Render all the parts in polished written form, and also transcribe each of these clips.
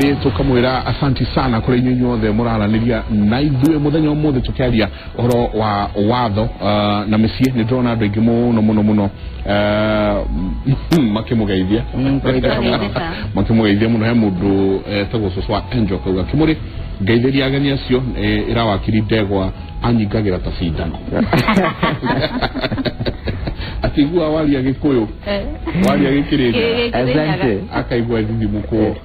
Nĩ tũkamwĩra asanti sana kũrĩ inyuĩ inyuothe mũraranĩria na ithuĩ mũthenya ũmũthĩ tũkĩaria ũhoro wa watho na mĩciĩ. Nĩ ndĩrona andũ aingĩ mũno mũno mũno makĩmũgeithia. Tũgeithĩka. Makĩmũgeithia mũno. He mũndũ etagwo cũcũ wa Angel kauga kĩmũrĩ ngeithĩria ageni acio, ĩra wakiri Ndegwa anyingagĩra ta cindano atigua waria Gĩkũyũ, waria Gĩkĩrĩnyaga. Asante. Akaigua thithimũkwo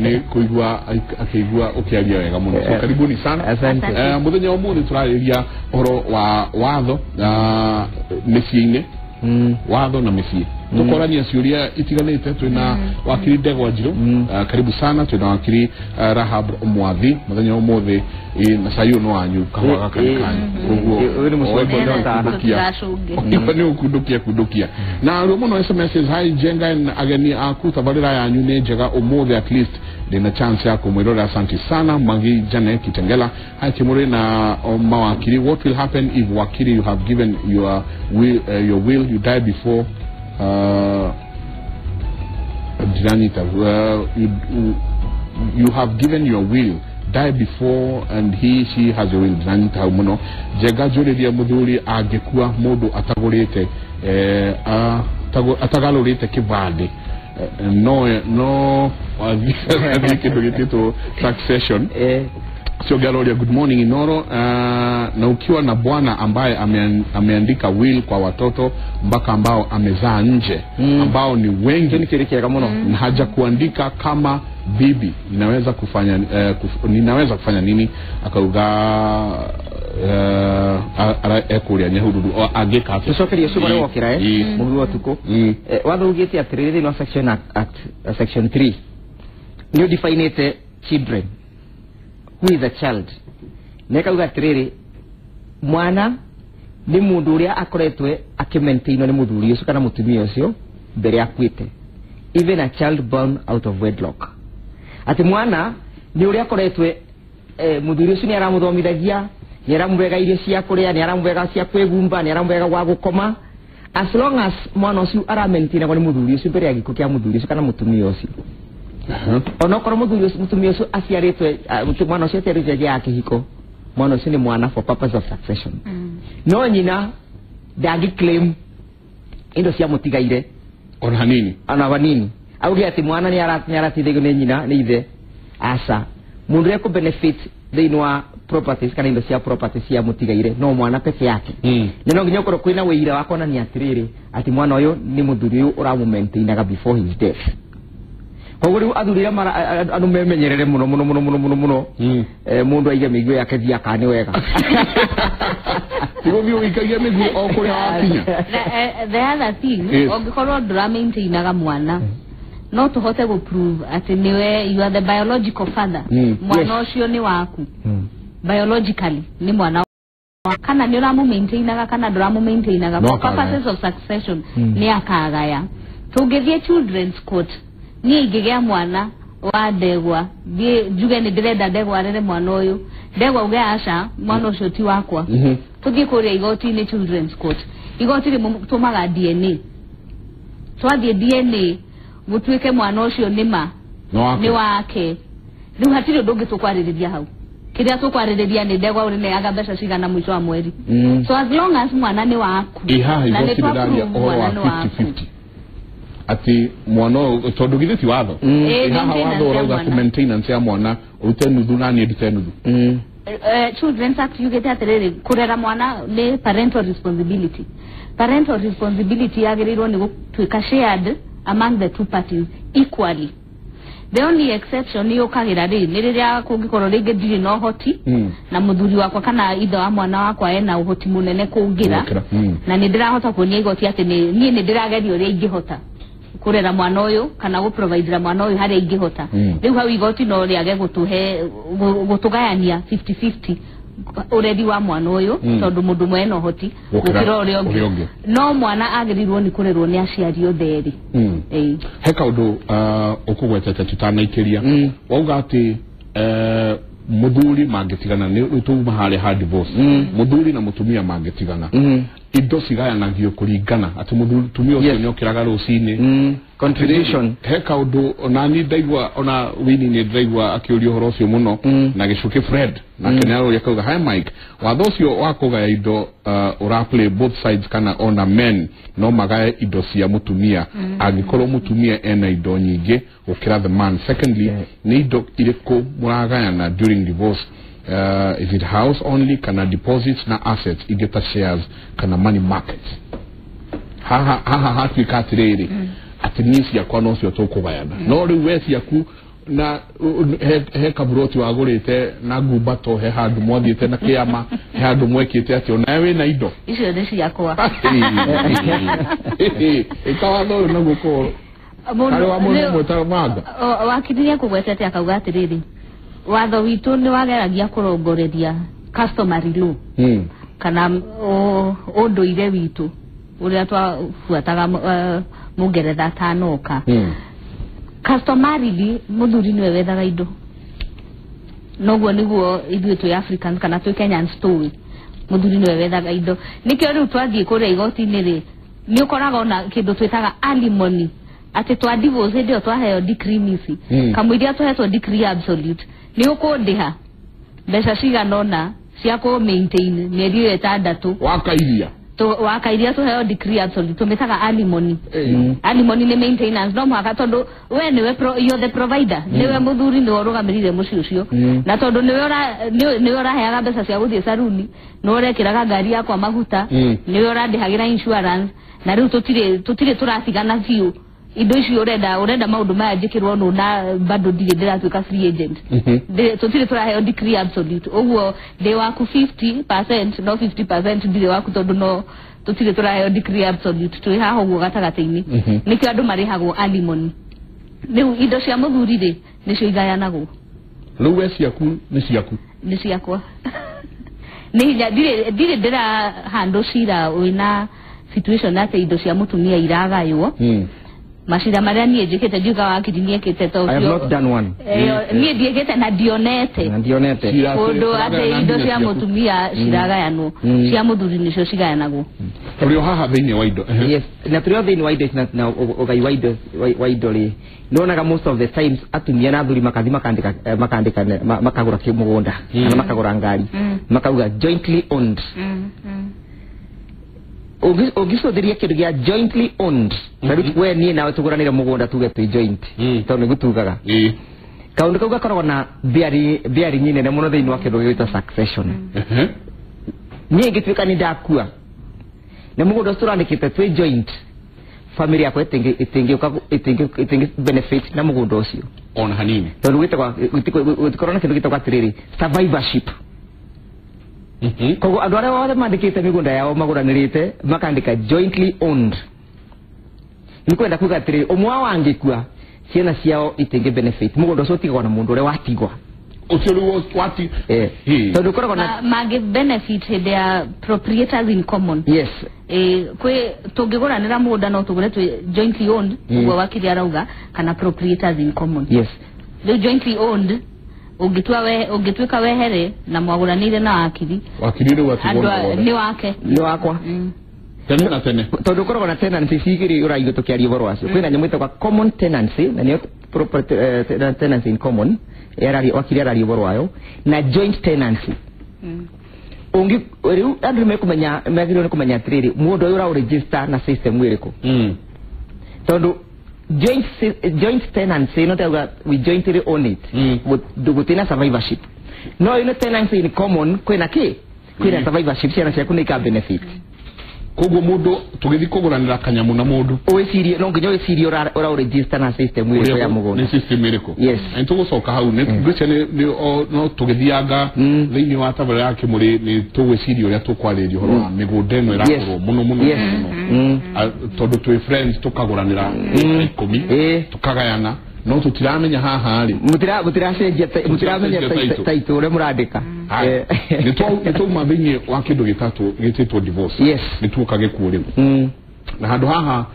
nĩ kũigua akĩigua ũkĩaria wega mũno, so karibuni sana. Asante. Mũthenya wa ũmũthĩ tũrarĩria ũhoro wa watho na mĩciĩ-inĩ. Watho na mĩciĩ, tũkorania ciũria itiganĩte. Twĩna wakiri Ndegwa Njirũ. Karibu sana. Twĩna wakiri Rahab Mwathi mũthenya wa ũmũthĩ, na cai ũyũ nĩ wanyu, kahũa gaka nĩ kanyu. Koguo Ũyũ nĩ mũcungi oe sana. kũndukia. Tũtiracũnge. Ũyũ nĩ ũkundukia kundukia na ruo mũno. SMS: "Hi Njenga na ageni aku, tabarĩra yanyu nĩ njega ũmũthĩ, at least ndĩna chance ya kũmwĩrorera. Asante sana." Magi Jane Kitengela: "Hi Kimuri na mawakiri, what will happen if wakiri you have given your will, your will you die before ndiranyita, you have given your will, die before and he she has a will." Ndiranyita hau mũno. "Njenga, njũrĩrie, mũthuri angĩkua mũndũ atagũrĩte atagarũrĩte kĩbandĩ, no athiĩ kĩndũ gĩtĩtwo succession?" Siogaroria: "Good morning Inoro. Na ukiwa na bwana ambaye ameandika will kwa watoto mpaka ambao amezaa nje, ambao ni wengi, Kĩu nĩ kĩũria kĩega mũno. Na haja kuandika kama bibi, ninaweza kufanya nini?" Akauga ekũria Nyahururu angĩka atĩa? Tũcokerie ũcio ũrĩa wokĩra mũhuru wa ũtukũ. Watho ugĩte atĩrĩrĩ, thĩinĩ wa section act, section 3 nĩ ũdefinĩte children, who is a child, na ĩkauga atĩrĩrĩ, mwana nĩ mũndũ ũrĩa akoretwe akĩmaintainwo nĩ mũthuri ũcio kana mũtumia ũcio mbere akuĩte, even a child born out of wedlock, atĩ mwana nĩ ũrĩa akoretwe mũthuri ũcio nĩ aramũthomithagia, nĩ aramũhega irio cia kũrĩa, nĩ aramũhega cia kwĩgumba, nĩ aramũhega gwa gũkoma, as long as mwana ũcio aramaintainagwo nĩ mũthuri ũcio mbere ya gĩkuũ kĩa mũthuri ũcio kana mũtumia ũcio. Onokorwo mũthuri ũcio, mũtumia ũcio aciarĩtwe, mwana ũcio aciarĩtwe nja ya kĩhiko, mwana ũcio nĩ mwana for purpose of succession. No nyina ndangĩ claim indo cia mũtigaire. Ona hanini. Ona hanini, auge atĩ mwana nĩ arateithagio nĩ nyina, nĩ ithe, aca. Mũndũ ũrĩa kũ benefit thĩinĩ wa properties kana indo cia property cia mũtigaire no mwana peke yake. Na no nginya ũkorwo kwĩna wĩira wa kuonania atĩrĩrĩ, atĩ mwana ũyũ nĩ mũthuri ũyũ ũramũmaintainaga before his death. Koguo rĩu athuri arĩa andũ memenyerere mũno mũno mũno mũno mũno mũno. Mũndũ aige mĩiguo yake thia kana nĩ wega. Tigũthiĩ ũgĩikagia mĩguĩ o kũrĩa wakinya. The other thing, ũngĩkorwo ndũramaintainaga mwana, no tũhote gũ prove atĩ nĩwe, you are the biological father, mwana ũcio nĩ waku biologically, nĩ mwana kana nĩ ũramũmaintainaga kana ndũramũmaintainaga, No for akagaya. purposes of succession nĩ akagaya. Tũngĩthiĩ children's court, niĩ ingĩgĩa mwana wa Ndegwa, thiĩ njuge nĩ ndĩrenda Ndegwa arere mwana ũyũ, Ndegwa uge aca, mwana ũcio ti wakwa, tũthiĩ kũrĩa igoti-inĩ, children's court, igoti rĩmũtũmaga DNA. Twathiĩ DNA, gũtuĩke mwana ũcio nĩ ma No wake. Nĩ wake. Rĩu hatirĩ ũndũ ũngĩ tũkwarĩrĩria hau. Kĩrĩa tũkwarĩrĩria nĩ Ndegwa ũrĩneaga mbeca cigana mũico wa mweri. So as long as mwana nĩ waku, Ĩ haha na nĩ igoti rĩraria twa-prove ũhoro wa mwana nĩ waku. 50-50, atĩ mwana ũyũ, tondũ githĩ ti watho? Ĩ, Ĩ haha maintenance watho ya ũrauga mwana. atĩ maintenance ya mwana ũrute nuthu na niĩ ndute nuthu. Children's Act yugĩte atĩrĩrĩ, kũrera mwana nĩ parental responsibility. Parental responsibility yagĩrĩirwo nĩ gũtuĩka shared among the two parties equally. The only exception yũkagĩra rĩ, nĩ rĩrĩa kũngĩkorwo rĩngĩ ndirĩ na ũhoti, na mũthuri wakwa kana ithe wa mwana wakwa ena ũhoti mũnene kũngĩra, Gũkĩra, na nĩ ndĩrahota kuonia igoti atĩ niĩ nĩ ndĩrageria ũrĩa ingĩhota kũrera mwana ũyũ kana gũprovidera mwana ũyũ harĩa ingĩhota. Rĩu hau igoti no rĩage gũtũhe gũtũgayania 50-50 ũreri wa mwana ũyũ, tondũ mũndũ ũmwe ena ũhoti gũkĩra gũkĩra ũrĩa ũrĩa ũngĩ. Ũngĩ. No mwana agĩrĩirwo nĩ kũrerwo nĩ aciari othe erĩ. Ĩĩ. He kaũndũ ũkũgwetete tutanaikĩria. Wauga atĩ mũthuri mangĩtigana, nĩ tuma harĩa ha divorce, mũthuri na mũtumia mangĩtigana, Indo cigayanagio kũringana atĩ mũtumia ũcio nĩokĩraga rũcinĩ. Contribution. He kaũndũ ona niĩ ndaigua ona Winnie nĩ ndaigua akĩũria ũhoro ũcio mũno na Gĩcũkĩ Fred nake nĩarũria akauga hi Mike, watho ũcio wa kũgaya indo ũra play both sides kana ona men no magae indo cia mũtumia angĩkorwo mũtumia ena indo nyingĩ gũkĩra the man. Secondly, nĩ indo irĩkũ mũragayana during divorce? Is it house only kana deposits na assets ingĩ ta shares kana money market? Haha haha hatuĩka atĩrĩrĩ atĩ niĩ ciakwa nocio tũkũgayana no rĩu we ciaku na he kaburoti wagũrĩte na ngumbato, he handũ mwathiĩte na kĩama, he handũ mwekĩte atĩ onawe wĩna indo icio nĩ ciakwa. Ĩka watho ũyũ naguo korwo harĩ wa mũndũ ũmwe ta manga. Wakiri nĩekũgwetete akauga atĩrĩrĩ, watho witũ nĩ wageragia kũrongoreria customary law kana ũndũire witũ ũrĩa twabuataga Mũngeretha atanoka. Customarily mũthuri nĩwe wethaga indo, noguo nĩguo ithuĩ twĩ Africans kana twĩ Kenyans tũĩ mũthuri nĩwe wethaga indo. Nĩkĩo rĩu twathiĩ kũrĩa igoti-inĩ rĩ, nĩ ũkoraga ona kĩndũ twĩtaga alimony atĩ twa divorce hĩndĩ ĩyo twaheo decree nisi kamũiria tũhetwo decree absolute nĩ ũkũndĩha mbeca cigana ũna cia kũ maintain mĩeri ĩyo ĩtandatũ wakairia wakairia tũheo decree absolute tũmĩtaga alimony. Alimony nĩ maintenance no mũhaka tondũ we nĩwe you're the provider, nĩwe mũthuri nĩwe ũrũgamĩrĩire mũciĩ ũcio na tondũ nĩwe ũraheaga mbeca cia gũthiĩ saruni, nĩwe ũrekĩraga ngari yakwa maguta, nĩwe ũrandĩhagĩra insurance, na rĩu tũtirĩ tũratigana biũ. Indo icio ũrenda maũndũ maya njĩkĩrwo nũ na bado ndirĩ ndĩratuĩka free agent. Tũtirĩ tũraheo decree absolute, ũguo ndĩ waku 50% no 50% ndirĩ waku tondũ no tũtirĩ tũraheo decree absolute, twĩ haha ũguo gatagatĩ-inĩ. Nĩkĩo andũ marĩhagwo alimony. Rĩu indo cia mũthuri rĩ nĩcio igayanagwo. Rĩu we ciaku nĩ ciaku? Nĩ ciakwa. Nĩ hinya ndirĩ ndĩrahandũ cira wĩna situation atĩ indo cia mũtumia iragaywo. Macira marĩa niĩ njĩkĩte ndiuga wakiri nĩekĩte to I have not done one. Niĩ ndiĩkĩte na ndionete ũndũ atĩ indo cia mũtumia ciragayanwo, cia mũthuri nĩcio cigayanagwo. Tũrĩ o haha thĩinĩ wa indo. Yes, na tũrĩ o thĩinĩ wa indo na ũgai wa indo rĩ, nĩwonaga most of the times atumia na athuri makathi makandĩka makagũra mũgũnda kana makagũra ngari makauga jointly owned. Ũngĩcũthĩria kĩndũ gĩa jointly owned, tarĩu we niĩ nawe tũgũranĩre mũgũnda tuge twĩ joint, tondũ nĩguo tugaga kaũndũ kau gakoragwo na bearing nene mũno thĩinĩ wa kĩndũ gĩgwĩtwo succession. Niĩ ingĩtuĩka nĩ ndakua na mũgũnda ũcio tũrandĩkĩte twĩ joint, family yakwa ĩtingĩ benefit na mũgũnda ũcio ona hanini, tondũ gũtikorwo na kĩndũ gĩtagwo atĩrĩrĩ survivorship. Koguo andũ arĩa othe mandĩkĩte mĩgũnda yao magũranĩrĩte makandĩka jointly owned, nĩ kwenda kuga atĩrĩrĩ ũmwe wao angĩkua ciana ciao itingĩ benefit mũgũnda ũcio ũtigagwo na mũndũ ũrĩa watigwa ũcio rĩu wati tondũ ũkoragwo na mangĩ benefit hĩndĩ ya proprietors in common. Yes, kwĩ tũngĩgũranĩra mũgũnda no tũgũre twĩ jointly owned, ũguo wakiri arauga, kana proprietors in common. Yes, rĩu jointly owned ũngĩtuĩka wehere na mwagũranĩire na wakiri, wakiri rĩu atigwo nĩ wake nĩ wakwa tene na tene, tondũ ũkoragwo na tenancy cigĩrĩ ũraigua tũkĩaria ũhoro wacio. Kwĩna nyamũ ĩtagwo common tenancy na nĩyo tenancy in common wakiri araria ũhoro wayo, na joint tenancy. Rĩu andũ nĩmekũmenya magĩrĩirwo nĩ kũmenya atĩrĩrĩ mũndũ ũyũ ũraũregister na system ĩrĩkũ, tondũ joint tenancy no tauga we jointly own it, gũtirĩ survivorship. No ino tenancy in common kwĩna kĩ kwĩna survivorship, ciana ciaku nĩ ika benefit. Koguo mũndũ tũgĩthiĩ kũgũranĩra kanyamũ na mũndũ ũwĩcirie no nginya ũwĩcirie ũraũregister na system ĩrĩkũ ya mũgũnda, nĩ system ĩrĩkũ. Yes, na nĩtũgũcoka hau ngwĩciria no tũgĩthianga thĩinĩ wa tabarĩra ya Kĩmũrĩ nĩ tũgwĩciria ũrĩa tũkwarĩrĩria ũhoro wa mĩgũnda ĩno ĩrakũrwo mũno mũno mũno, tondũ twĩ friends tũkagũranĩra 10 tũkagayana no tũtiramenya haha rĩ mũtiracenjia mũtiramenya title ũrĩa mũrandĩka. Nĩtwauma thĩinĩ wa kĩndũ gĩtatũ gĩtĩtwo divorce. Yes, nĩtuoka gĩkuũ rĩu na handũ haha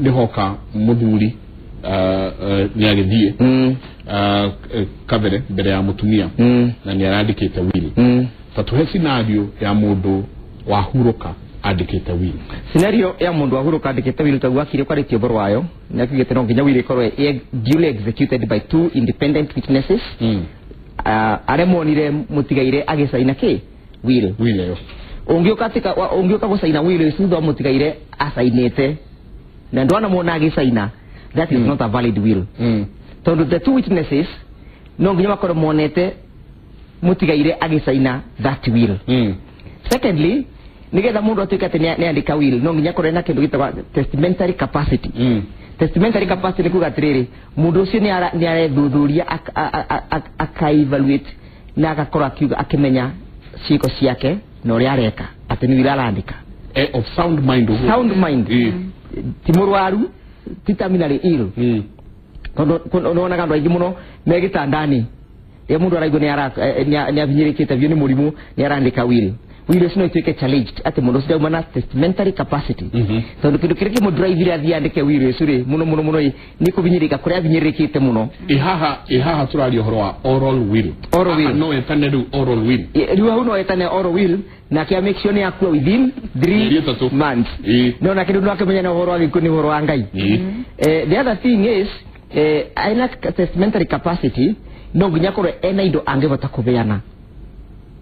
nĩhoka mũthuri nĩagĩthiĩ kabere mbere ya mũtumia na nĩarandĩkĩte will. Ta tũhe scenario ya mũndũ wahurũka andĩkĩte will. Scenario ya mundu ahuruka andĩkĩte will taguo akire kwarĩtie ũhoro wayo nĩ akiugĩte no nginya will ĩkorwo ĩ duly executed by two independent witnesses. Arĩa monire mũtigaire agĩcaina kĩ will. Will ĩyo ũngĩũka tika ũngĩũka gũcaina will ĩcio thutha wa mũtigaire acainĩte na ndwana muona agĩcaina, that is not a valid will. Tondũ the two witnesses no nginya makorwo monete mũtigaire agĩcaina that will. Secondly, nigetha mundu atuike ati ni andika will no nginya akorwo na kindu gitagwa testamentary capacity. Testamentary capacity ni kuga atiriri mundu ucio ni arethuthuria aka evaluate na agakorwo akiuga akimenya ciiko ciake na uria areka ati ni will arandika. Of sound mind uguo. Sound mind. Ti murwaru, ti terminally ill. Tondu nĩwonaga andũ aingĩ mũno me gĩtandani rĩrĩa mũndũ araigua nĩ ahinyĩrĩkĩte biũ nĩ mũrimũ nĩ arandĩka will. Will ũcio no ĩtuĩke challenged atĩ mũndũ ũcio ndauma na testamentary capacity. Tondũ kĩndũ kĩrĩa kĩmũdrive athiĩ andĩke will ũcio rĩ mũno mũno mũno ĩ nĩ kũhinyĩrĩka kũrĩa ahinyĩrĩrĩkĩte mũno. Ĩ haha tũraria ũhoro wa oral will. Oral will. Haha no etane rĩu oral will. Rĩu hau no etane oral will na kĩa make sure nĩ akua within Mĩeri 3 ĩtatũ. months. No na kĩndũ no akĩmenya nĩ ũhoro wa gĩkuũ nĩ ũhoro wa Ngai. The other thing is aina testamentary capacity no nginya akorwo ena indo angĩhota kũbeana.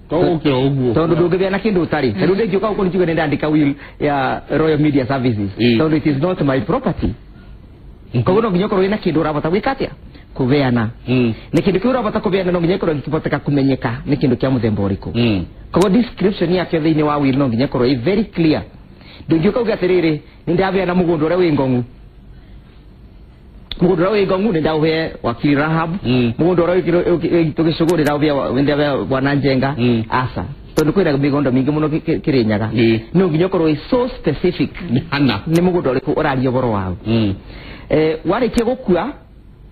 To gũkĩra ũguo. Tondũ ndũngĩbeana kĩndũ ũtarĩ. Ta rĩu ndĩngĩũka gũkũ njuge nĩndandĩka will ya Royal Media Services tondũ it is not my property. Koguo no nginya ũkorwo wĩna kĩndũ ũrahota gwĩka atĩa kũbeana. Na kĩndũ kĩu ũrahota kũbeana no nginya gĩkorwo gĩkĩhoteka kũmenyeka nĩ kĩndũ kĩa mũthemba ũrĩkũ. Koguo description yake thĩinĩ wa will no nginya ĩkorwo ĩ very clear. Ndũngĩũka uge atĩrĩrĩ nĩ ndabeana mũgũnda ũrĩa wĩ Ngong'u, mũgũnda ũrĩa wĩ Ngong'u nĩ ndaũhe wakiri Rahab, mũgũnda ũrĩa wĩ Gĩcũgũ nĩ ndaũhe bwana Njenga. Aca, tondũ kwĩna mĩgũnda mĩingĩ mũno Kĩrĩnyaga. No nginya ũkorwo wĩ so specific Nĩ hana. nĩ mũgũnda ũrĩkũ ũraria ũhoro wao. Warĩkia gũkua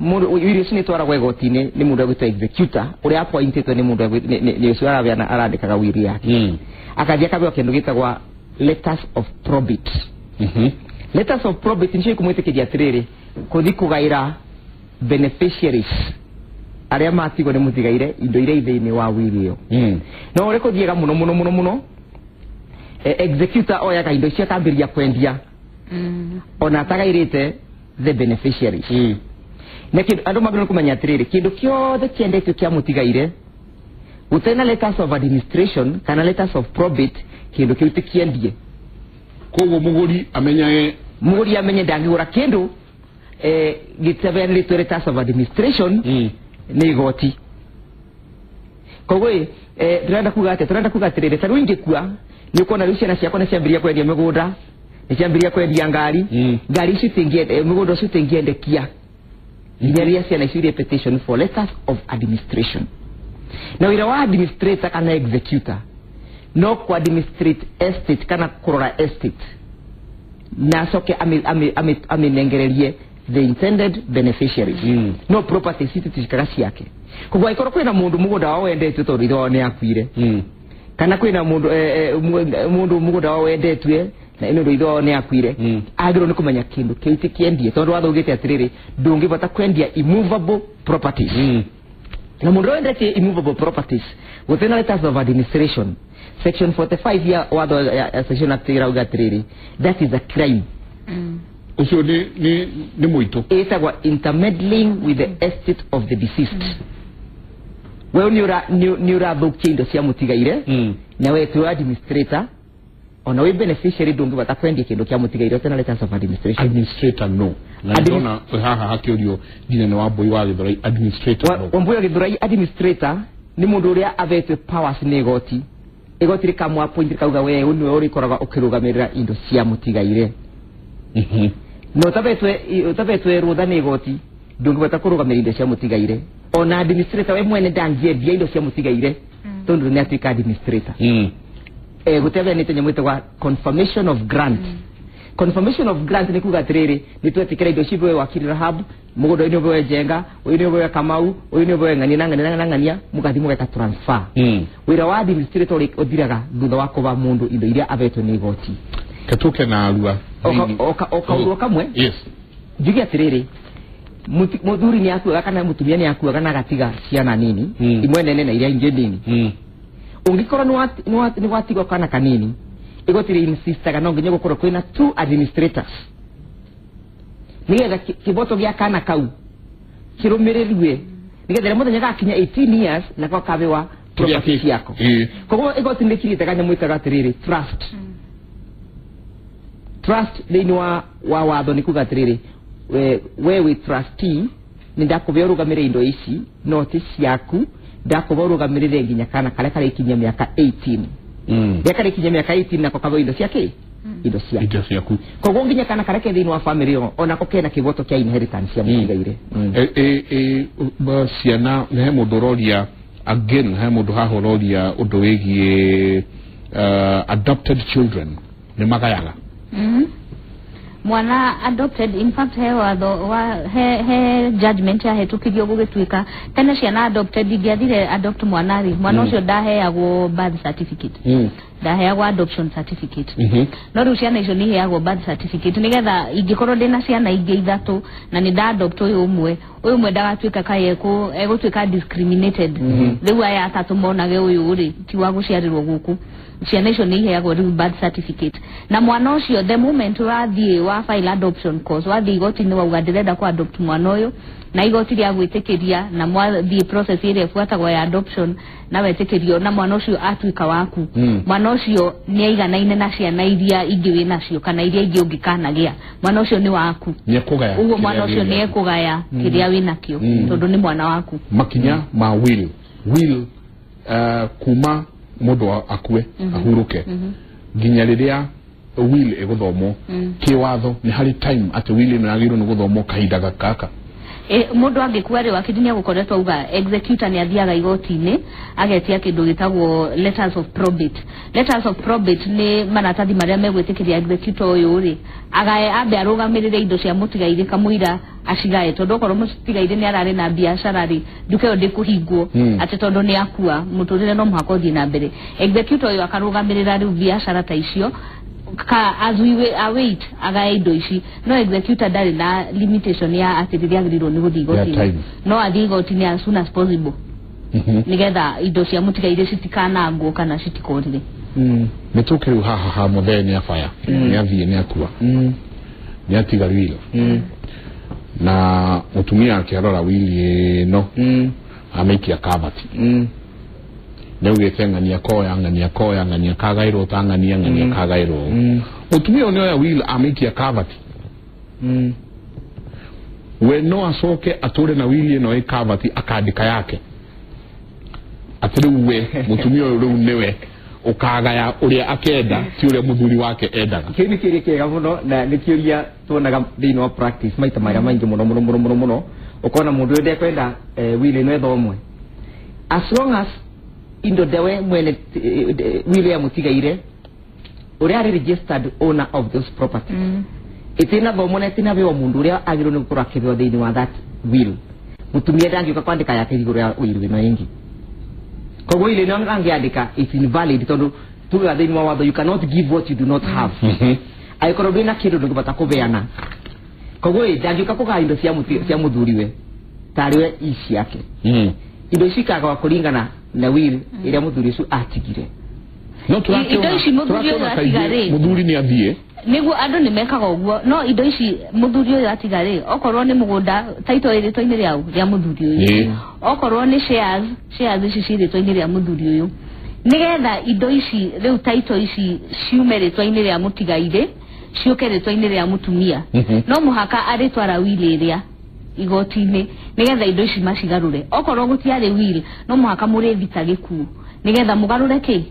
mũndũ will ũcio nĩ ĩtwaragwo igoti-inĩ nĩ mũndũ egwĩtwo executor ũrĩa appointĩtwo nĩ mũndũ nĩ ũcio arabeana arandĩkaga will yake. Akathiĩ akabeo kĩndũ gĩtagwa letters of probate. Letters of probate nicio ikumwĩtĩkĩria atĩrĩrĩ kũthi kũgaĩra beneficiaries arĩa matigwo nĩ mũtigaire indo iria i thĩinĩ wa will ĩyo. No ũrĩa kũthiaga mũno mũno mũno mũno, executor oyaga indo icio akambĩrĩria kwendia ona atagairĩte the beneficiaries. Na kĩndũ andũ magĩrĩirwo kũmenya atĩrĩrĩ kĩndũ kĩothe kĩendetio kĩa mũtigaire gũtarĩ na letters of administration kana letters of probate kĩndũ kĩu ti kĩendie. Koguo mũgũri amenyage Mũgũri amenye ndangĩgũra kĩndũ gĩtabeanĩrĩtwo letters of administration nĩ igoti. Koguo ĩ tũrenda kuga atĩa? Tũrenda kuga atĩrĩrĩ ta rĩu ingĩkua nĩ ũkuona rĩu ciana ciakwa nĩ ciambĩrĩria kwendia mĩgũnda, nĩ ciambĩrĩria kwendia ngari. Ngari icio mũgũnda ũcio itingĩendekia nginya rĩrĩa ciana icio irie petition for letters of administration. Na wĩra wa administrator kana executor no ku administrate estate kana kũrora estate na acoke amĩnengererie the intended beneficiaries. No property ici itituĩkaga ciake. Koguo angĩkorwo kwĩna mũndũ mũgũnda wao wendetio tondũ ithe wao nĩ akuire, kana kwĩna mũndũ mũndũ mũgũnda wao wendetue na nĩ ũndũ ithe wao nĩ akuire, agĩrĩirwo nĩ kũmenya kĩndũ kĩu ti kĩendie tondũ watho ugĩte atĩrĩrĩ ndũngĩbata kwendia immovable properties. Na mũndũ ũrĩa wendetie immovable properties gũtirĩ na letters of administration, section 45 ya watho ya section act ĩrauga atĩrĩrĩ that is a crime. Ũcio nĩ mũitũ. Ĩtagwa intermeddling with the estate of the deceased. Wewe nĩ ũrathũkia indo cia mũtigaire na we tiwe administrator ona wĩ beneficiary ndũngĩbata kwendia kĩndũ kĩa mũtigaire ũtena letters of administration. Administrator no na ndona haha hakĩũrio nginya nĩ Wambui wa Gĩthurai administrator no. Wambui wa Gĩthurai administrator nĩ mũndũ ũrĩa avetwe powers nĩ igoti, igoti rĩkamũ appoint rĩkauga we nĩwe ũrĩkoragwo ũkĩrũgamĩrĩra indo cia mũtigaire. Na ũtavetwe rũtha nĩ igoti ndũngĩbata kũrũgamĩrĩra indo cia mũtigaire. Ona administrator we mwene ndangĩendia indo cia mũtigaire tondũ nĩ atuĩka administrator. Gũtebeanĩte nyamũ ĩtagwa confirmation of grant. Confirmation of grant nĩ kuga atĩrĩrĩ nĩ twetĩkĩra indo ici wakiri Rahab, mũgũnda ũyũ nĩ ũbeo Njenga, ũyũ nĩ ũbeo Kamau, ũyũ nĩ ũbeo Ng'ania na Ng'ania na Ng'ania, mũgathiĩ mũgeka transfer. Wĩra wa administrator ũthiraga thutha wa kũba mũndũ indo iria avetwo nĩ igoti. Katuke na arua. Okaũndũ kamwe. Yes. Njuge atĩrĩrĩ mũthuri nĩ akuaga kana mũtumia nĩ akuaga na agatiga ciana nini, imwe nene na iria ingĩ nini. Ũngĩkorwo nĩ watigwo kana kanini, Igoti rĩ insistaga no nginya gũkorwo kwĩna 2 administrators nigetha kiboto gĩa kana kau kĩrũmĩrĩrwe nigetha mũthenya gakinya 18 years nako kabewa property ciako. Koguo igoti nĩ kirĩte kanyamũ ĩtaga atĩrĩrĩ trust. Trust thĩinĩ wa watho nĩ kuga atĩrĩrĩ we wĩ trustee nĩ ndakũbe ũrũgamĩrĩre indo ici no ti ciaku, ndakũbe ũrũgamĩrĩre nginya kana karĩa karĩkinyia mĩaka 18. Rĩrĩa karĩkinyia mĩaka 18 nako kabeo indo ciake, indo ciaku. Koguo nginya kana karĩa ke thĩinĩ wa family ĩyo onako kena kĩgoto kĩa inheritance cia mũtigaire. Ciana he mũndũ ũroria again, he mũndũ haha ũroria ũndũ wĩgiĩ adopted children nĩ magayaga. Mwana adopted, in fact he watho wa he judgment ya hetukirio gũgĩtuĩka tene ciana adopted ingĩathire adopt mwana rĩ, mwana ũcio ndaheagwo birth certificate, ndaheagwo adoption certificate. No rĩu ciana icio nĩ iheagwo birth certificate nĩgetha ingĩkorwo ndĩna ciana ingĩ 3 na nĩ nda adopt ũyũ ũmwe ndagatuĩka kaĩ egũtuĩka discriminated. Rĩu aya 3 monage ũyũ rĩ ti wa gũciarĩrwo gũkũ. Ciana icio nĩ iheagwo rĩu birth certificate na mwana ũcio the moment wathiĩ wa file adoption cause, wathiĩ igoti-inĩ wauga ndĩrenda ku adopt mwana ũyũ na igoti rĩa gwĩtĩkĩria na mwathiĩ process ĩrĩa ĩbuatagwo ya adoption na wetĩkĩrio na mwana ũcio atuĩka waku. Mwana ũcio nĩ aiganaine na ciana iria ingĩ wĩ nacio kana iria ingĩ ũngĩkanagĩa, mwana ũcio nĩ waku, ũguo mwana ũcio nĩ ekũgaya kĩrĩa wĩ nakĩo tondũ nĩ mwana waku. Makinya ma will kuma mũndũ akue ahuruke nginya rĩrĩa will ĩgũthomwo kĩwatho nĩ harĩ time atĩ will ĩno yagĩrĩirwo nĩ gũthomwo kahinda gaka. Mũndũ angĩkua rĩ, wakiri nĩ egũkoretwo auga executor nĩ athiaga igoti-inĩ agetia kĩndũ gĩtagwo letters of probate. Letters of probate nĩ maratathi marĩa megwĩtĩkĩria executor ũyũ rĩ agae ambe arũgamĩrĩre indo cia mũtigairĩ kamũira acigae, tondũ okorwo mũtigairĩ nĩ ararĩ na biacara rĩ nduka ĩyo ndĩkũhingwo atĩ tondũ nĩ akua, mũtũrĩre no mũhaka ũthiĩ na mbere. Executor ũyũ akarũgamĩrĩra rĩu biacara ta icio ka as we await agae indo ici. No executor ndarĩ na limitation ya atĩ rĩrĩa agĩrĩirwo nĩ gũthiĩ igoti-inĩ, no athiĩ igoti-inĩ as soon as possible nĩgetha indo cia mũtigairĩ citikanangwo kana citikorire. Nĩ tũke rĩu haha ha mũthee nĩ abaya nĩ athiĩ nĩ akua nĩ atiga will na mũtumia akĩarora will ĩno amĩikia kabati nĩ augĩte ng'ania koya ng'ania koya ng'ania kagaĩrwo ta ng'ania ng'ania kagaĩrwo. Mũtumia ũyũ nĩoya will amĩikia kabati, we no acoke atũre na will ĩno ĩ kabati akandĩka yake atĩ rĩu we mũtumia ũyũ rĩu nĩwe ũkagaya ũrĩa akenda ti ũrĩa mũthuri wake endaga. Kĩu nĩ kĩũria kĩega mũno na nĩ kĩũria tuonaga thĩinĩ wa practice maita marĩa maingĩ mũno mũno mũno mũno mũno, ũkona mũndũ ũyũ ndekwenda will ĩno ĩthomwe as long as indo ndewe mwene will ya mũtigaire ũrĩa arĩ registered owner of those properties ĩtina thomwo na ĩtina bĩwa mũndũ ũrĩa agĩrĩirwo nĩ gũkorwo akĩbĩwa thĩinĩ wa that will. Mũtumia ndangĩũka kwandĩka yake igũrũ ya will ĩno ĩngĩ, koguo ile ĩno angĩandĩka it's invalid tondũ tugaga thĩinĩ wa watho you cannot give what you do not have. Angĩkorwo ndwĩna kĩndũ ndũngĩbata kũbeana, koguo ndangĩũka kũgaya indo cia mũthuriwe tarĩwe i ciake. Indo ici ikagawa kũringana na will ĩrĩa mũthuri ũcio atigire. No indo ici mũthuri ũyũ atiga rĩ, mũthuri nĩ athiĩ nĩguo andũ nĩ mekaga ũguo, no indo ici mũthuri ũyũ atiga rĩ, okorwo nĩ mũgũnda title ĩ rĩtwa-inĩ rĩa mũthuri ũyũ, okorwo nĩ shares ici ci rĩtwa-inĩ rĩa mũthuri ũyũ, nĩgetha indo ici rĩu title ici ciume rĩtwa-inĩ rĩa mũtigairĩ ciũke rĩtwa-inĩ rĩa mũtumia, no mũhaka arĩtwara will ĩrĩa igoti-inĩ nĩgetha indo ici macigarũre. Okorwo gũtiarĩ will no mũhaka mũrĩthita gĩkuũ nĩgetha mũgarũre kĩ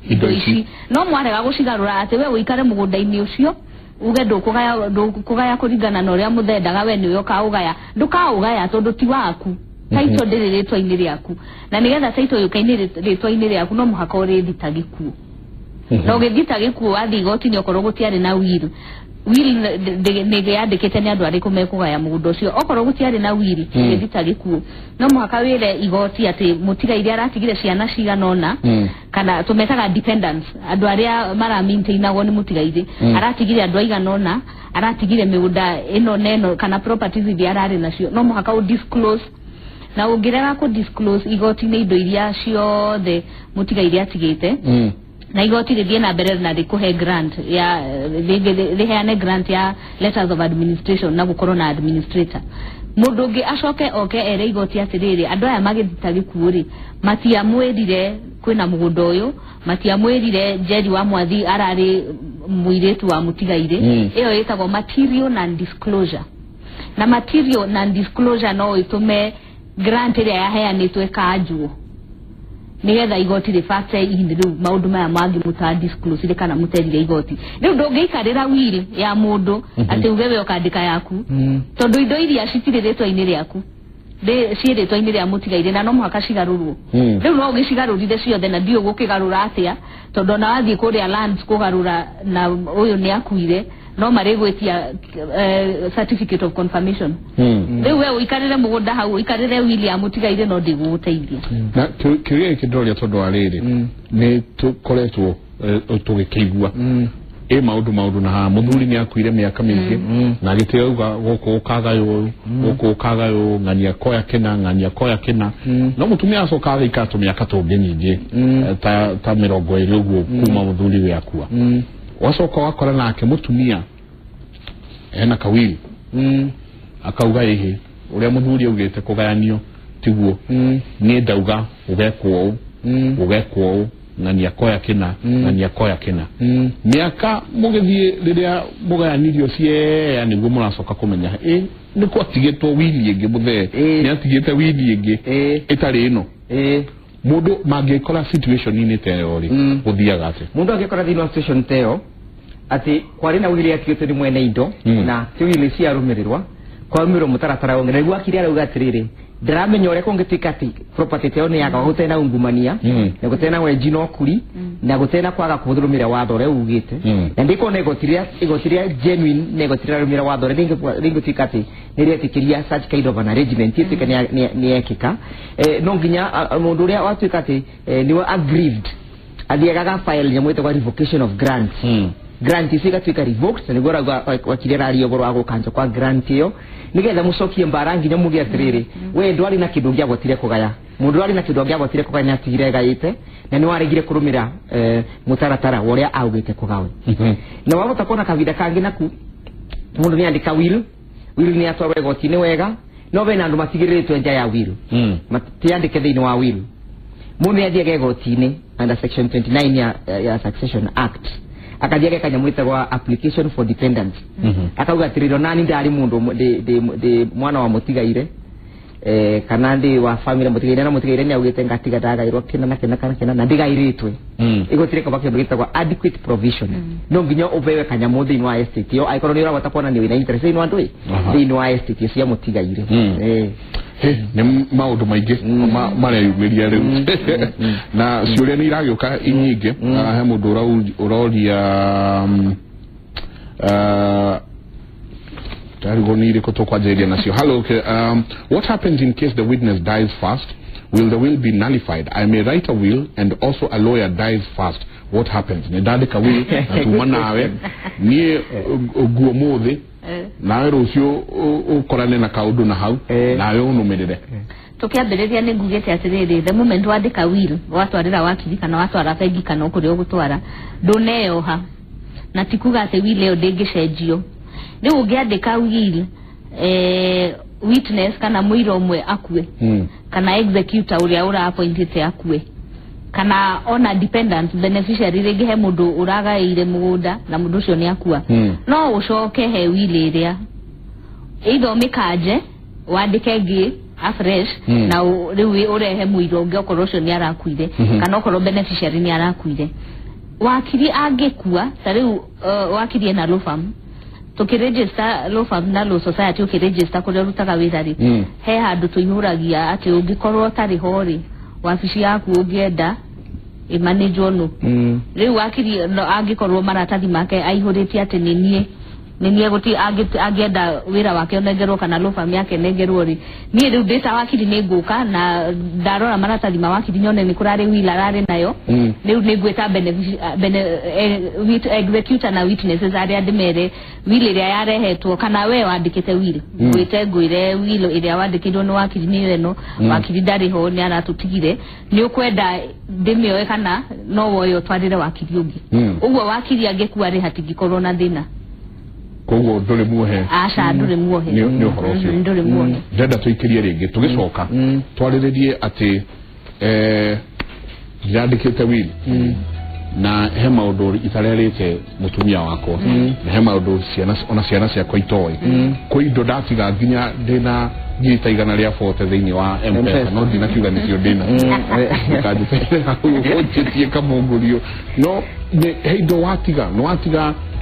indo ici. No mwarega gũcigarũra atĩ we ũikare mũgũnda-inĩ ũcio uge ndũkũgaya kũringana na ũrĩa mũthendaga, we nĩwe ũkaũgaya, ndũkaũgaya tondũ ti waku, title ndĩrĩ rĩtwa-inĩ rĩaku, na nĩgetha title yũke-inĩ rĩtwa-inĩ rĩaku no mũhaka ũrĩthita gĩkuũ. Na ũgĩthita gĩkuũ wathiĩ igoti-inĩ okorwo gũtiarĩ na will, will nĩ yandĩkĩte nĩ andũ arĩkũ mekũgaya mũgũnda ũcio, okorwo gũtiarĩ na will ũgĩthita gĩkuũ no mũhaka wĩre igoti atĩ mũtigaire aratigire ciana cigana ũna, kana tũmetaga dependents, andũ arĩa maramaintainagwo nĩ mũtigaire, aratigire andũ aigana ũna, aratigire mĩgũnda ĩno na ĩno kana properties iria ararĩ nacio, no mũhaka ũ disclose. Na ũngĩrega kũ disclose igoti-inĩ indo iria ciothe mũtigaire atigĩte, Na igoti rĩthiĩ na mbere na rĩkũhe grant ya rĩheane grant ya letters of administration na gũkorwo na administrator. Mũndũ ũngĩ acoke oke ere igoti atĩrĩrĩ, andũ aya magĩthita gĩkuũ rĩ, matiamwĩrire kwĩna mũgũnda ũyũ, matiamwĩrire Njeri wa Mwathi ararĩ mũirĩtu wa mũtigairĩ. Ĩyo ĩtagwo material non-disclosure, na material non-disclosure no ĩtũme grant ĩrĩa yaheanĩtwo ĩkanjwo nigetha igoti rĩbate ihinda rĩu maũndũ maya mangĩ mũta disclose kana mũterire igoti. Rĩu ndũngĩikarĩra will ya mũndũ atĩ uge we ũkandĩka yaku, tondũ indo iria citirĩ rĩtwa-inĩ rĩaku ciĩ rĩtwa-inĩ rĩa mũtigairĩ na no mũhaka cigarũrwo. Rĩu no ũgĩcigarũrire ciothe na ndiũ gũkĩgarũra atĩa, tondũ ona wathiĩ kũrĩa lands kũgarũra na ũyũ nĩ akuire, no marĩgwĩtia certificate of confirmation. Rĩu we ũikarĩre mũgũnda hau, ũikarĩre will ya mũtigairĩ, no ndĩgũgũteithia. Na kĩũria gĩkĩ ndĩroria tondũ wa rĩrĩ, nĩ tũkoretwo tũgĩkĩigua ĩ maũndũ na haha mũthuri nĩ akuire mĩaka mĩingĩ na agĩtiga auga gũkũ ũkagaywo ũũ, gũkũ ũkagaywo, ng'ania koya kĩna, ng'ania koya kĩna, no mũtumia acoka agaikara tũmĩaka tũngĩ nyingĩ, ta 20 ũguo kuma mũthuri we akua. Wacoka wakora nake mũtumia ena kawili, akauga ĩhĩ ũrĩa mũthuri augĩte kũgayanio tiguo, niĩ ndauga ũgekwo ũũ, ũgekwo ũũ, ng'ania koya kĩna, ng'ania koya kĩna. Mĩaka mũgĩthiĩ rĩrĩa mũgayanirio ciea nĩguo mũracoka kũmenya ĩ nĩ kwatigĩtwo wili ĩngĩ, mũthee nĩ atigĩte wili ĩngĩ ĩtarĩ ĩno. Mũndũ mangĩkora situation-inĩ ta ĩyo rĩ, gũthiaga atĩa? Mũndũ angĩkora thĩinĩ wa situation ta ĩyo atĩ kwarĩ na wili yatigĩtwo nĩ mwene indo, na ti wili ciarũmĩrĩrwa, kwarũmĩrĩrwo mũtaratara ũngĩ, na nĩguo akiri arauga atĩrĩrĩ, ndiramenya ũrĩa kũngĩtuĩka atĩ property ta ĩyo nĩ yagawa gũtarĩ na ungumania, na gũtarĩ na wenji na ũkuri, na gũtarĩ na kwaga kũrũmĩrĩra watho ũrĩa ugĩte, na ndikuona igoti rĩa genuine na igoti rĩrarũmĩrĩra watho ũrĩa rĩngĩtuĩka atĩ nĩ rĩetĩkĩria such kind of an arrangement ĩtuĩke nĩ yekĩka. No nginya mũndũ ũrĩa watuĩka atĩ nĩwe aggrieved athiaga aga file nyamũ ĩtagwo revocation of grant. Grant icio igatuĩka revoked, na nĩguo arauga wakiri araria ũhoro wa gũkanja kwa grant ĩyo nĩgetha mũcokie mbara nginya muge atĩrĩrĩ, we ndwarĩ na kĩndũ ũngĩagotire kũgaya, mũndũ warĩ na kĩndũ angĩagotire kũgaya nĩ atigire gaĩte na nĩ waregire kũrũmĩra mũtaratara wa ũrĩa augĩte kũgawe. Na wahota kuona kahinda kangĩ naku mũndũ nĩ andĩka will, will nĩ atwarwo igoti-inĩ wega, no bena andũ matigĩrĩrĩtwo nja ya will, matiandĩke thĩinĩ wa will. Mũndũ nĩ athiaga igoti-inĩ under section 29 ya Succession Act, akathiĩ ageka nyamũ ĩtagwo application for dependence, akauga atĩrĩrĩ, onani ndarĩ mũndũ ndĩ mwana wa mũtigaire, kana ndĩ wa family mũtigaire, na mũtigaire nĩ augĩte ngatiga ndagairwo kĩna na kĩna kana kĩna na ndigairĩtwe. Igoti rĩkauga kĩndũ gĩtagwo adequate provision, no nginya ũbewe kanyamũ thĩinĩ wa estate ĩyo angĩkorwo nĩ ũrahota kuonania wĩna interest thĩinĩ wa ndũĩ, thĩinĩ wa estate ĩcio ya mũtigaire. Nĩ maũndũ maingĩ mareyumĩria rĩu na ciũria nĩ iragĩũka inyingĩ. He mũndũ ũroria, ndarigwo nĩ irĩkũ tũkwanjĩrĩria nacio. Hello, okay, what happens in case the witness dies first? Will the will be nullified? I may write a will and also a lawyer dies first. What happens? Nĩ ndandĩka will na tuma nawe niĩ nguo mũthĩ, nawe rũciũ ũkorane na kaũndũ na hau, nawe ũnũmĩrĩre. Tukiambĩrĩria nĩ ngugĩte atĩrĩrĩ, the moment wandĩka will, watwarĩra wakiri kana watwara bengi kana kũrĩa ũgũtwara, ndũneyoha na ti kuga atĩ will ĩyo ndĩngĩcenjio. Rĩu ũngĩandĩka will, witness kana mũira ũmwe akue, kana executor ũrĩa ũra-appointĩte akue, kana ona dependent beneficiary, rĩngĩ he mũndũ ũragaĩire mũgũnda na mũndũ ũcio nĩ akua, no ũcoke he will ĩrĩa either ũmĩkanje wandĩke ĩngĩ afresh, na rĩu ũrehe mũira ũngĩ okorwo ũcio nĩ arakuire, kana okorwo beneficiary nĩ arakuire. Wakiri angĩkua ta rĩu, wakiri ena law firm, tũkĩregister law firm na law society, ũkĩregister kũrĩa ũrutaga wĩra rĩ, he handũ tũihũragia atĩ ũngĩkorwo ũtarĩ ho rĩ, wabici yaku ũngĩenda ĩmanĩjwo nũ. Rĩu wakiri no angĩkorwo maratathi make aihũrĩtie atĩ nĩ niĩ Nĩ niĩ guti angĩenda wĩra wake ũnengerwo kana law firm yake ĩnengerwo rĩ, niĩ rĩu ndĩ ta wakiri nĩ ngũka na ndarora maratathi ma wakiri nyone nĩ kũrarĩ will ararĩ nayo. Rĩu nĩ ngwĩta executor na witnesses arĩa ndĩmere will ĩrĩa yarehetwo kana we wandĩkĩte will, ngwĩte ngwĩre will ĩrĩa wandĩkĩirwo nĩ wakiri nĩ ĩno, wakiri ndarĩ ho nĩ aratũtigire, nĩ ũkwenda ndĩmĩoe kana no woe ũtwarĩre wakiri ũngĩ. Ũguo wakiri angĩkua rĩ, hatingĩkorwo na thĩna. Koguo ndũrĩ muohe? Aca, ndũrĩ muohe. Nĩ ũhoro ũcio. Ndũrĩ muohe. Ndĩrenda tũikĩrie rĩngĩ, tũgĩcoka twarĩrĩrie atĩ ndirandĩkĩte will na he maũndũ itarerĩte mũtumia wakwa na he maũndũ ciana, ona ciana ciakwa itoĩ. Kwĩ indo ndatiga nginya ndĩna 140,000 thĩinĩ wa M-Pesa. M-Pesa. No ndinakiuga nĩcio ndĩna, ndũkanjĩtere hau ũnjĩtie kamũngũrio, no he indo watiga,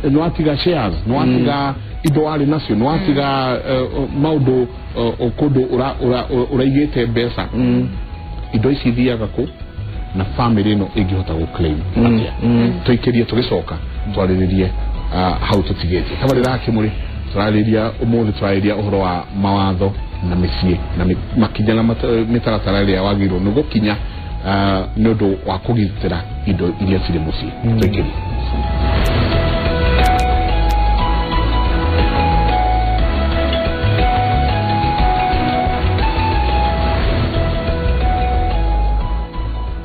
nĩ watiga shares, nĩ watiga indo warĩ nacio, nĩ watiga maũndũ kũndũ ũraigĩte mbeca. Indo ici ithiaga kũ na family ĩno ĩngĩhota gũ claim atĩa? Tũikĩrie, tũgĩcoka twarĩrĩrie hau tũtigĩtie. Tabarĩra Kĩmũrĩ tũrarĩria ũmũthĩ, tũrarĩria ũhoro wa mawatho na mĩciĩ na makinya na mĩtaratara ĩrĩa wagĩrĩirwo nĩ gũkinya nĩ ũndũ wa kũgitĩra indo iria cirĩ mũciĩ. Tũikĩrie.